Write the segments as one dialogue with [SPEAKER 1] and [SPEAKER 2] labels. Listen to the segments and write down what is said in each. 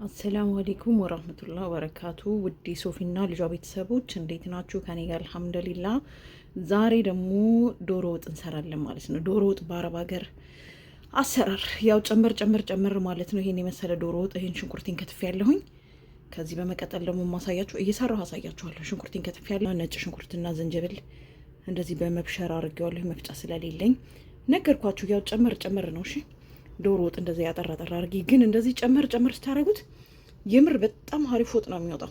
[SPEAKER 1] السلام عليكم ورحمة الله وبركاته። ውድ ሶፊና ልጇ ቤተሰቦች እንዴት ናችሁ? ከኔ ጋር الحمد لله። ዛሬ ደግሞ ዶሮ ወጥ እንሰራለን ማለት ነው። ዶሮ ወጥ በአረብ ሀገር አሰራር ያው ጨመር ጨመር ጨመር ማለት ነው። ይሄን የመሰለ ዶሮ ወጥ ይሄን ሽንኩርቴን ከትፌ ያለሁኝ። ከዚህ በመቀጠል ደግሞ ማሳያችሁ እየሰራሁ አሳያችኋለሁ። ሽንኩርቴን ከትፌ ያለሁ ነጭ ሽንኩርትና ዝንጅብል እንደዚህ በመብሸር አድርጌዋለሁ። መፍጫ ስለሌለኝ ነገርኳችሁ። ያው ጨመር ጨመር ነው። እሺ ዶሮ ወጥ እንደዚህ ያጠራ ጠራ አድርጌ ግን እንደዚህ ጨመር ጨመር ስታደርጉት የምር በጣም አሪፍ ወጥ ነው የሚወጣው።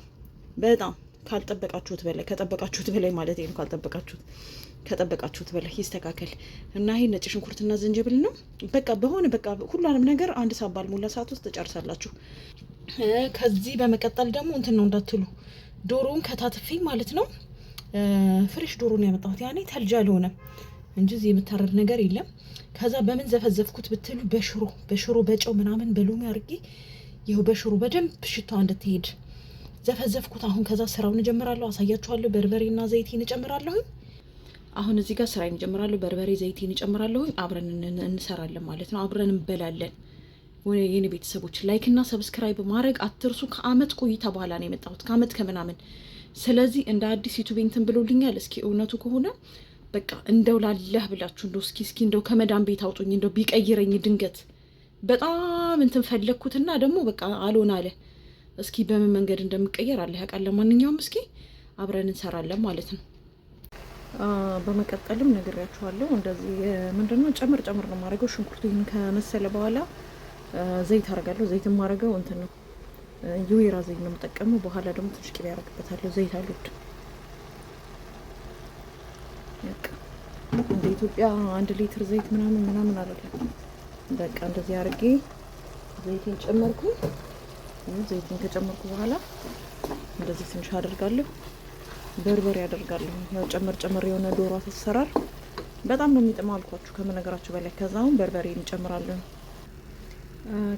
[SPEAKER 1] በጣም ካልጠበቃችሁት በላይ ከጠበቃችሁት በላይ ማለት ነው። ካልጠበቃችሁት ከጠበቃችሁት በላይ ይስተካከል እና ይሄ ነጭ ሽንኩርትና ዝንጅብል ነው። በቃ በሆነ በቃ ሁሉንም ነገር አንድ ሰዓት ባልሞላ ሰዓት ውስጥ ትጨርሳላችሁ። ከዚህ በመቀጠል ደግሞ እንትን ነው እንዳትሉ ዶሮውን ከታትፌ ማለት ነው። fresh ዶሮ ነው ያመጣሁት። ያኔ ተልጃ አልሆነም እንጂ እዚህ የምታረድ ነገር የለም። ከዛ በምን ዘፈዘፍኩት ብትሉ በሽሮ በሽሮ በጨው ምናምን በሎሚ አድርጌ ይኸው በሽሮ በደንብ ሽታዋ እንድትሄድ ዘፈዘፍኩት። አሁን ከዛ ስራውን እጀምራለሁ፣ አሳያችኋለሁ። በርበሬና ዘይቴን እጨምራለሁኝ። አሁን እዚህ ጋር ስራዬን እጀምራለሁ። በርበሬ ዘይቴን እጨምራለሁኝ። አብረን እንሰራለን ማለት ነው። አብረን እንበላለን። የኔ ቤተሰቦች like እና subscribe ማድረግ አትርሱ። ከአመት ቆይታ በኋላ ነው የመጣሁት፣ ከአመት ከምናምን። ስለዚህ እንደ አዲስ ዩቱብ እንትን ብሎልኛል። እስኪ እውነቱ ከሆነ በቃ እንደው ላለህ ብላችሁ እንደው እስኪ እስኪ እንደው ከመዳን ቤት አውጡኝ እንደው ቢቀይረኝ ድንገት በጣም እንትን ፈለግኩትና ደግሞ በቃ አልሆን አለ። እስኪ በምን መንገድ እንደምቀየር አለ ያውቃል። ለማንኛውም እስኪ አብረን እንሰራለን ማለት ነው። በመቀጠልም ነግሬያችኋለሁ። እንደዚህ ምንድነው ጨምር ጨምር ነው የማደርገው። ሽንኩርቱ ይህን ከመሰለ በኋላ ዘይት አደርጋለሁ። ዘይት የማደርገው እንትን ነው የወይራ ዘይት ነው የምጠቀመው። በኋላ ደግሞ ትንሽ ቅቤ አደርግበታለሁ። ዘይት አልወድም። እንደ ኢትዮጵያ 1 ሊትር ዘይት ምናምን ምናምን አይደለም። በቃ እንደዚህ አድርጌ ዘይቴን ጨመርኩኝ። ዘይቴን ከጨመርኩ በኋላ እንደዚህ ትንሽ አደርጋለሁ፣ በርበሬ አደርጋለሁ። ያው ጨመር ጨመር የሆነ ዶሮ አሰራር በጣም ነው የሚጥመው አልኳችሁ ከምነገራችሁ በላይ። ከዛ አሁን በርበሬ እንጨምራለን።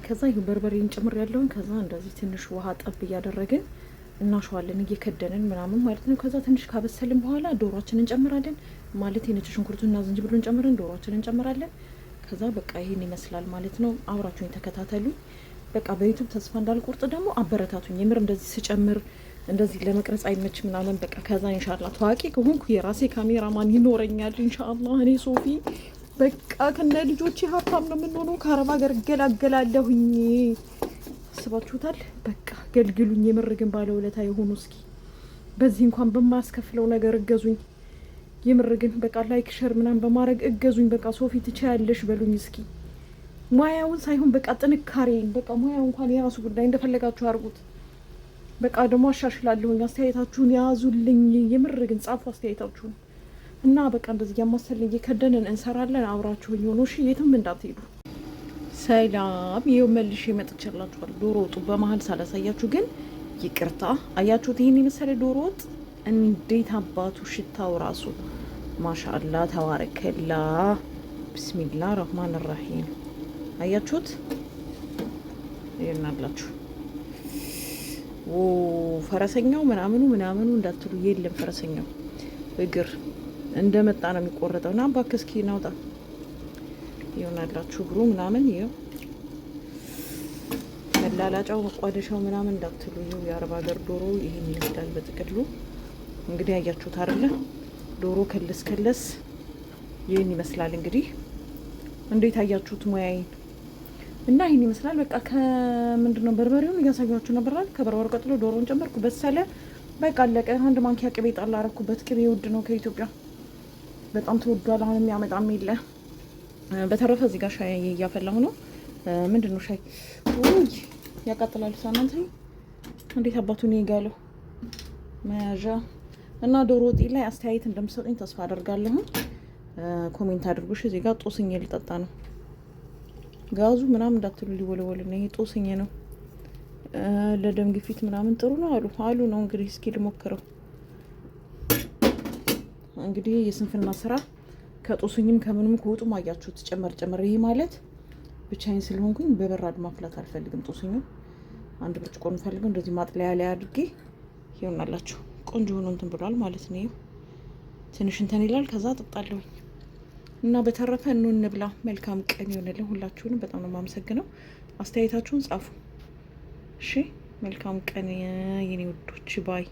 [SPEAKER 1] ከዛ ይሁን በርበሬ እንጨምር ያለውን ከዛ እንደዚህ ትንሽ ውሃ ጠብ እያደረግን እናሸዋለን እየከደንን ምናምን ማለት ነው። ከዛ ትንሽ ካበሰልን በኋላ ዶሯችን እንጨምራለን ማለት የነጭ ሽንኩርቱና ዝንጅብሉን ጨምረን ዶሯችን እንጨምራለን። ከዛ በቃ ይሄን ይመስላል ማለት ነው። አብራችሁኝ ተከታተሉኝ። በቃ በዩቱብ ተስፋ እንዳልቆርጥ ደግሞ አበረታቱኝ። የምር እንደዚህ ስጨምር እንደዚህ ለመቅረጽ አይመች ምናምን በቃ ከዛ إن شاء الله ታዋቂ ከሆንኩ የራሴ ካሜራማን ይኖረኛል إن شاء الله። እኔ ሶፊ በቃ ከነ ልጆቼ ሀብታም ነው የምንሆነው። ከአረብ ሀገር እገላገላለሁኝ። አስባችሁታል? በቃ ገልግሉኝ። የምር ግን ባለውለታ የሆኑ እስኪ በዚህ እንኳን በማያስከፍለው ነገር እገዙኝ። የምር ግን በቃ like share ምናምን በማድረግ እገዙኝ። በቃ ሶፊ ትችያለሽ በሉኝ እስኪ። ሙያውን ሳይሆን በቃ ጥንካሬን በቃ ሙያው እንኳን የራሱ ጉዳይ እንደፈለጋችሁ አድርጉት። በቃ ደግሞ አሻሽላለሁኝ። አስተያየታችሁን ያዙልኝ። የምር ግን ጻፉ አስተያየታችሁን እና በቃ እንደዚህ እያማሰልን እየከደንን እንሰራለን። አብራችሁኝ ሆኖ እሺ፣ የትም እንዳትሄዱ። ሰላም፣ ይኸው መልሼ መጥቼላችኋለሁ። ዶሮ ወጡ በመሀል ሳላሳያችሁ ግን ይቅርታ። አያችሁት? ይሄን የመሰለ ዶሮ ወጥ እንዴት አባቱ ሽታው ራሱ ما شاء الله تبارك الله። بسم الله الرحمن الرحيم። አያችሁት? ይናላችሁ ፈረሰኛው ምናምኑ ምናምኑ እንዳትሉ የለም። ፈረሰኛው እግር እንደመጣ ነው የሚቆረጠው። ና እባክህ እስኪ ናውጣ ይሆናላችሁ እግሩ ምናምን ይኸው መላላጫው መቋደሻው ምናምን እንዳትሉ። ይኸው የአረብ ሀገር ዶሮ ይሄን ይመስላል በጥቅሉ። እንግዲህ አያችሁት አይደለ? ዶሮ ከለስ ከለስ ይህን ይመስላል። እንግዲህ እንዴት አያችሁት ሙያዬን? እና ይህን ይመስላል። በቃ ከምንድን ነው በርበሬውን እያሳያችሁ ነበር አይደል? ከበርበሬው ቀጥሎ ዶሮውን ጨመርኩ፣ በሰለ። በቃ አለቀ። አንድ ማንኪያ ቅቤ ጣል አደረኩበት። ቅቤ ውድ ነው ከኢትዮጵያ በጣም ተወዷል። አሁን የሚያመጣም የለ። በተረፈ እዚህ ጋር ሻይ እያፈላሁ ነው። ምንድን ነው ሻይ? ውይ ያቃጥላል። ሳናንተ እንዴት አባቱ ነው የጋለው መያዣ እና ዶሮ ወጤ ላይ አስተያየት እንደምሰጡኝ ተስፋ አደርጋለሁ። comment አድርጉሽ። እዚህ ጋር ጦስኝ ልጠጣ ነው። ጋዙ ምናምን እንዳትሉ ሊወለወል ነው። ይሄ ጦስኝ ነው። ለደም ግፊት ምናምን ጥሩ ነው አሉ አሉ ነው እንግዲህ። እስኪ ልሞክረው። እንግዲህ የስንፍና ስራ ከጦስኝም ከምንም ከወጡም አያችሁት ጨመር ጨመር። ይሄ ማለት ብቻዬን ስለሆንኩኝ በበራድ ማፍላት አልፈልግም። ጦስኙ አንድ ብርጭቆ እንፈልገው እንደዚህ ማጥለያ ላይ አድርጌ ይሆናላችሁ። ቆንጆ ሆኖ እንትን ብሏል ማለት ነው። ትንሽ እንትን ይላል። ከዛ ጠጣለሁኝ እና በተረፈ ኑ እንብላ። መልካም ቀን ይሆንልን። ሁላችሁንም በጣም ነው የማመሰግነው። አስተያየታችሁን ጻፉ። እሺ መልካም ቀን የኔ ውዶች፣ bye።